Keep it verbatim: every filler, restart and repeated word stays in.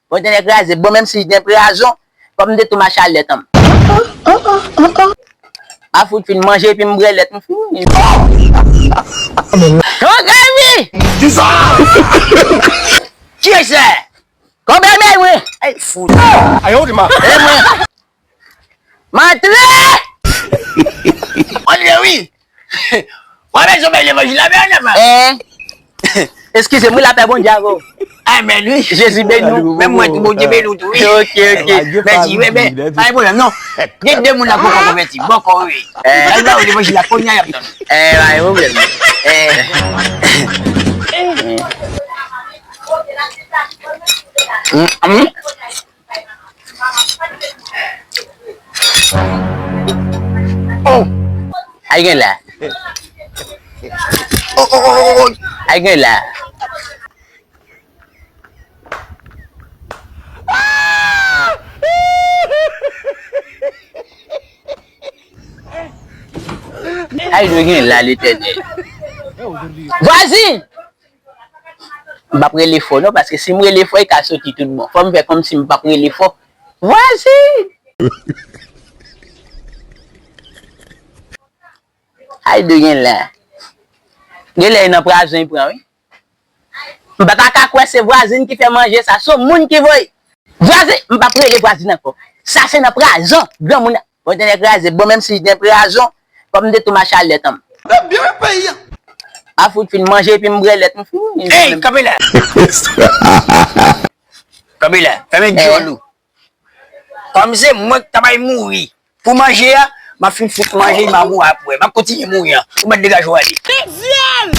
Bon, tande kraze, bon, menm si m te prazon, kòm m te tou mache a lèt an. A fout fin manje epi m bwè lèt, m fini. Kòman kraze? Kisa? Kiyès sa? Kòman mwen? Ay, fout. Ayo, di ma. E mwen. M antre! M antre, wi. W ap bezwen bay levanjil la, men ann avan. Eh. Eskize m, wi, lapè Bondye avè w. Amèn, wi. Jezi beni w. Menm mwen tou, Bondye beni w tou, wi. Ok, ok. Mèsi, wi, men, pa gen pwoblèm, non. Gen de moun la poko konvèti, bòkò, wi. Eh. Al ba yo levanjil la, kounye a y ap tann. Eh, pa gen pwoblèm. Eh. Mm, mm. Oh! Ay gen la. Oh, oh, oh, oh, oh. Ay gen la. Ay dwe gen la, Letènèl. Vwazin! M p ap rele fò non, paske si m rele fò, li ka soti tout bon. Fò m fè kòmsi m p ap rele fò. Vwazin! Ay dwe gen la. Gen lè e nan prazon li pran, wi. M pa ta ka kwè se vwazin ki fè manje sa, se yon moun ki voye. Vwazin, m p ap rele vwazin ankò. Sa se nan prazon, granmoun. Bon, tande kraze, bon, menm si m te prazon, kòm m te tou mache a lèt an. L ap byen wè peyi a. A fout fin manje epi m bwè lèt, m fini. Ey, kanpe la. Kanpe la, fèmen djòl ou. Kòm se mwen k ta bay mouri pou manje a, m ap fin fout manje, m ap mouri apre. M ap kontinye mouri an. Ou mèt degaje w ale. Bèt vyòl!